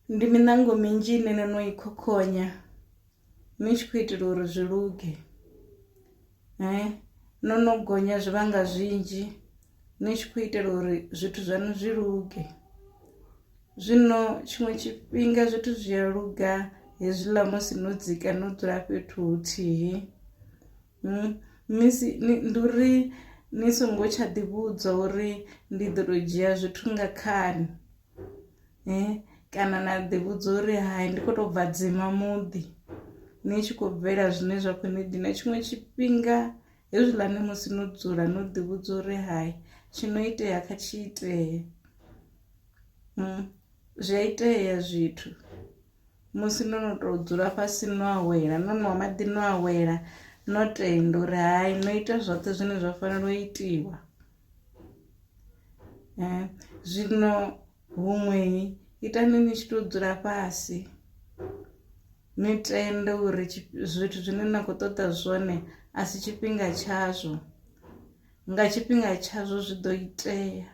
Ndi miṋango minzhi ine no no i khokhonya ni tshi khou itela uri zwi luge no no gonya zwivhanga zwinzhi ni tshi khou itela uri zwithu zwaṋu zwi luge. Zwino tshiṅwe tshifhinga zwithu zwi a luga hezwiḽa musi no dzika no dzula fhethu huthihi misi ndi uri ni songo tsha ḓi vhudza uri ndi ḓo to dzhia zwithu nga khani kana na ḓi vhudza uri hai ndi kho to bva dzima muḓi ni tshi khou bvela zwine zwa kho ni dina tshiṅwe tshifhinga hezwiḽani musi no dzula no ḓi vhudza uri hai tshi no itea kha tshi itee zwi a itea zwithu musi no no to dzula fhasi no awela no nwa maḓi no awela no tenda uri hai no ita zwoṱhe zwine zwa fanela u itiwa. Zwino huṅwe itani ni tshi to dzula fhasi ni tende uri zwithu zwine na khou ṱoḓa zwone a si tshifhinga tshazwo nga tshifhinga tshazwo zwi ḓo itea.